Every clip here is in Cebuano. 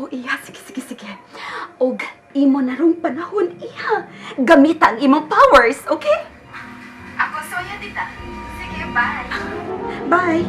Oo, iya. Sige, sige, sige. Og imo na rong panahon, iya. Gamita ang imong powers, okay? Ako soya dita. Sige, bye. Bye.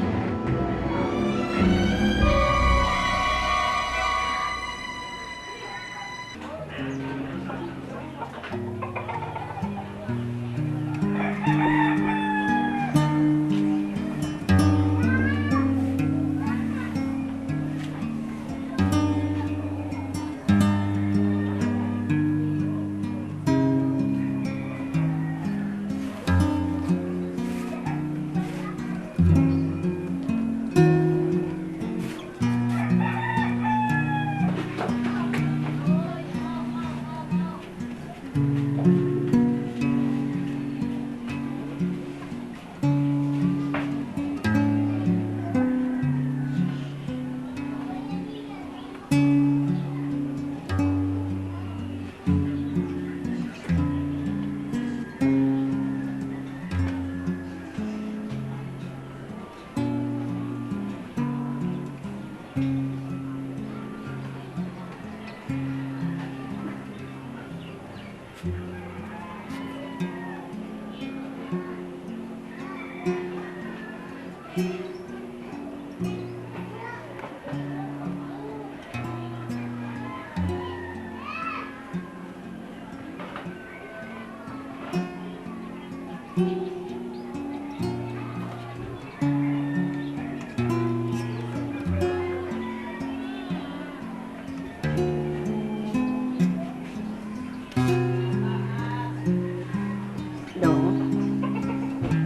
Dong?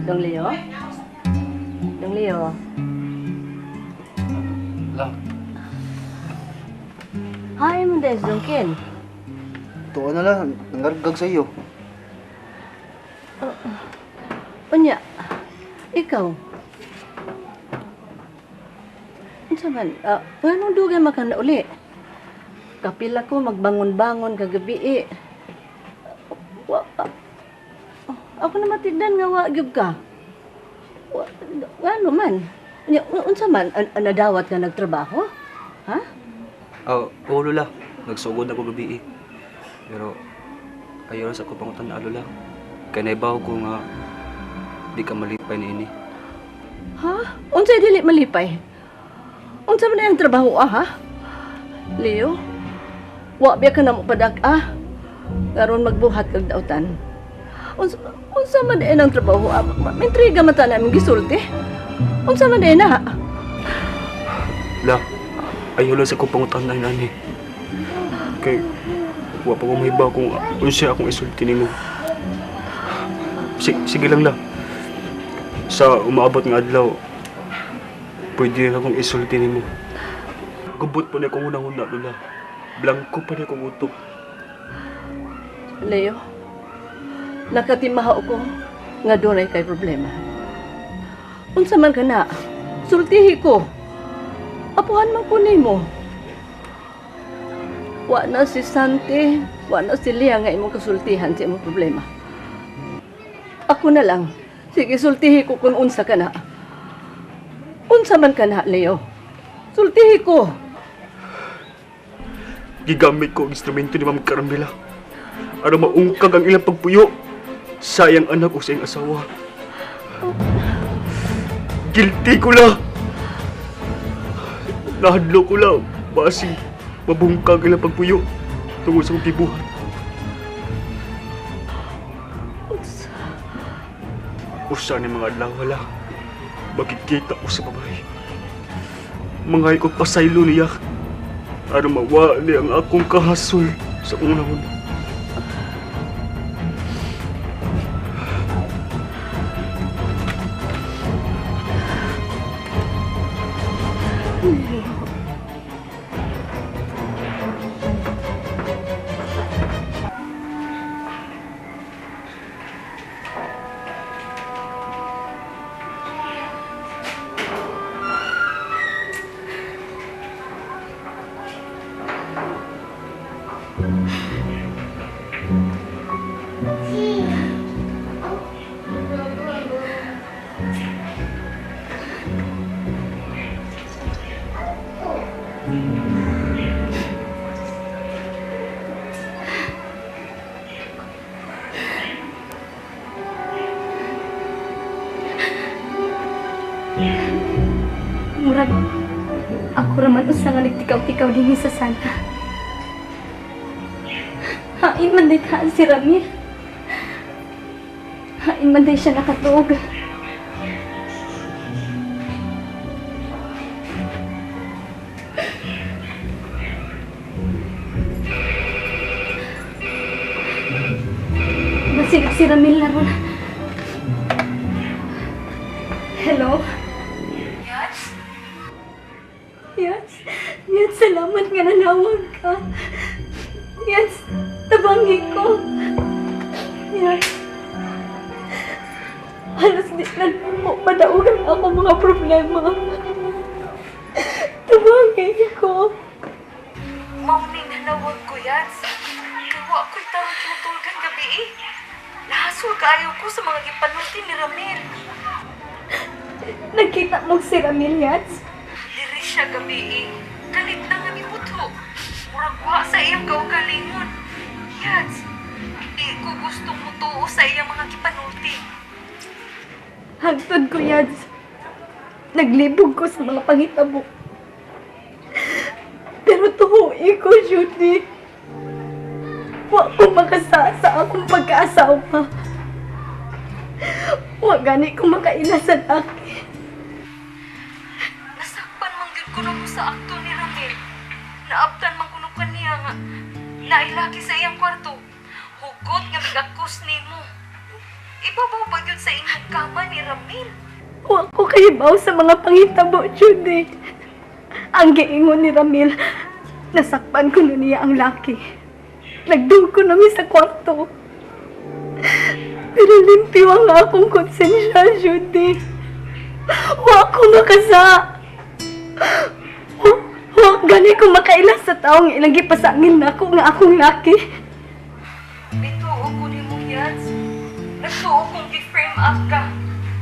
Dong Leo? Dong Leo? La, Hi, mo des, Dong Ken. tuwa na lang. Nangargag sa iyo. Unya, ikaw. Unsa man, nganong dugay man ka na uli? Kapila ko magbangon-bangon kagabi eh. Wa, ako na matigdan nga wa gyud ka. Wa, ngano man? Unya, unsa man nadawat ka nagtrabaho? Ha? Oh, oo, Lola. Nagsugod ako gabi eh. Pero, ayaw lang sa ko pangutan na, Lola. Kaya naibaw ko nga, di ka malipay ni ini. Ha? Unsay dili malipay? Unsa man ang trabaho ah, ha? Leo, wa biya ka na mo padak ah. Karon magbuhat kag dautan. Unsa man din ang trabaho ah? Intriga man ta namin gisulti. Unsa man din na? La, ayaw lang sa ko pangutan na nani. Kay, wa pa ko mahibaw kung unsay akong isulti nimo. Sige lang, La. Sa umaabot nga adlaw, pwede na akong isulti nimo. Gubot pa na akong unang-una, Lola. Blanko pa na akong utok. Leo, nakatimaho ko nga dunay kay problema. Unsa man ka na, sultihi ko. Apuhan man ko nimo. Wa na si Santi, wa na si Lia nga imong kasultihan sa imong problema. Ako na lang. Sige, sultihi ko kung unsa ka na. Unsa man ka na, Leo. Sultihi ko. Gigamit ko ang instrumento ni Ma'am Carmela. Aron maungkag ang ilang pagpuyo. Sayang anak o sa iyang asawa. Guilty ko la. Nahadlo ko la. Basi, mabungkag ilang pagpuyo tungod sa akong gibuhat. Usa ni mga adlaw wala. Makikita ko sa babae. Mga ikot pasaylo niya. Aron mawali ang akong kahasol sa unang-una. Ako raman usa nga nagtikaw-tikaw dinhi sa sala. Hain man day kaan si Ramil. Hain man day siya nakatuog. Basig si Ramil na ron. Hello? Yes? Yes? Yes, salamat nga nanawag ka. Yes, tabangi ko. Yes. Halos di na mo madaugan ako mga problema. Tabangi ko. Mauning nanawag ko, Yats. Kay wa ko'y tarong kinatulgan gabi eh. Nahasol kaayo ko sa mga gipanulti ni Ramil. Nakita mo si Ramil, Yats? Diri siya gabi eh. Kalit na nga mibuto. Murag wa sa iyang kaugalingon. Yats, di ko gustong mutuo sa iyang mga gipanulti. Hangtod ko, Yads. Naglibog ko sa mga pangitabo. Pero tuhuin ko, Judy. Wa ko makasa sa akong pagkaasawa. Wa gani ko makaila sa laki. Nasakpan man gyud kuno ko sa akto ni Ramil. Naabtan man kuno kaniya nga nailaki sa iyang kwarto. Hugot nga migakos nimo. Ibabaw pa gyud sa inyong kama ni Ramil. Wa ko kahibaw sa mga pangitabo, Judy. Ang giingon ni Ramil, nasakpan ko na niya ang laki. Nagdugo nami sa kwarto. Pero limpyo ang akong konsensya, Judy. Wa ko makasa. Wa gani ko makaila sa taong ilang gipasangil na ako nga akong laki. Bituo ko nimo, Yats. Nagtuo kong gi-frame up ka.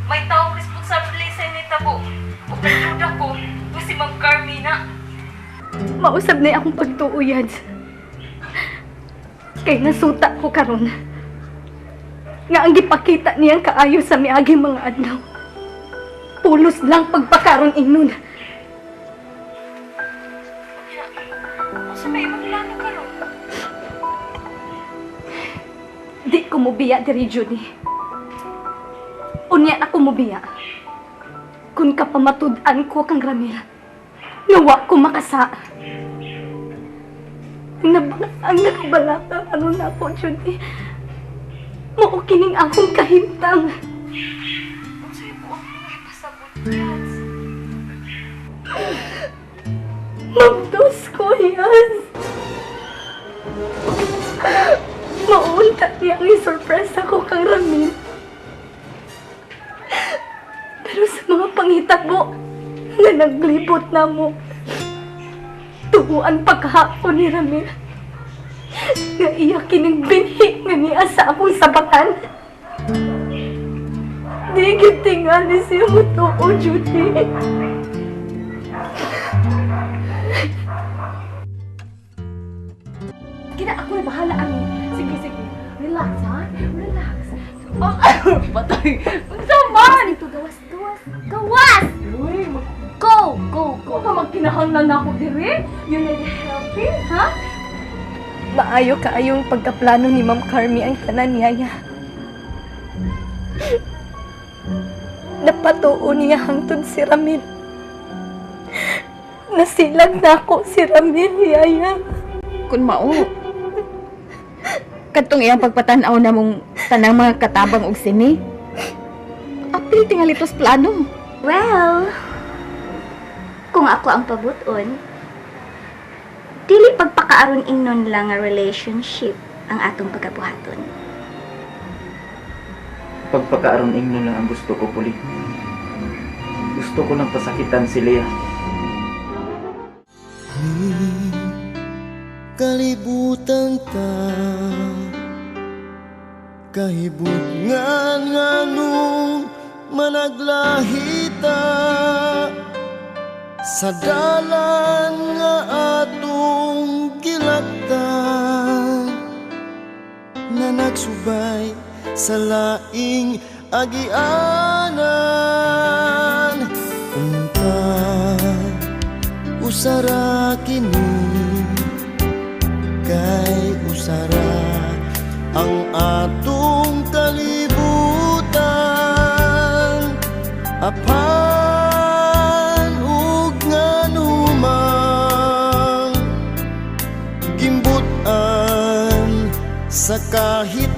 May taong responsable sa initabo. Ug nagduda ko nga si Ma'am Carmina. Mausab na akong pagtuo, Yads. Kay nasuta ko karon. Nga ang gipakita niyang kaayo sa miaging mga adlaw. Pulos lang pagpakaron ingnon. Unya, unsa may imong plano karon? Di ko mubiya diri, Judy. Unya ako mubiya. Kung kapamatud-an ko kang Ramil, nawa ko makasa. Ang nakabalaka karon nako, Judy. Mao kining akong kahimtang. Unsay buot nimo ipasabot, Yats? Mabdos ko, Yas. Maunta niya ang isurpresa ko kang Ramil. Pero sa mga pangitabo nga naglibot na mo, tuuan pagkahapon ni Ramil. Nga iya kining binhi nga niya sa akong sabakan. Di gyud tingali siya motuo, Judy. Kina ako na bahala ani. Sige, sige. Relax, ha? Relax. Oh, patay. Unsa man? Ito, gawas, gawas, gawas! Uy, Go, go, go. Ka magkinahanglan na ako dire. You need helping, ha? Maayo kaayong pagkaplano ni Ma'am Carmi ang tanan niya. Napatuo niya hangtod si Ramil. Nasilag na ako si Ramil, yaya. Kun mao, kadtong iyang pagpatan-aw na mong tanang mga katabang og sini. Apil tingali tos plano. Well, kung ako ang pabuton, dili pagpakaaron ingnon lang nga relationship ang atong pagabuhaton. Pagpakaaron ingnon lang ang gusto ko, Puli. Gusto ko lang pasakitan si Leah. Kalibutan ta kahibutngan nganong managlahita sa dalan nga atong gilaktan nga nagsubay sa laing agianan. Unta Usara kini kay usara ang atong kalibutan, apan ug nganumang gimbut-an sa kahit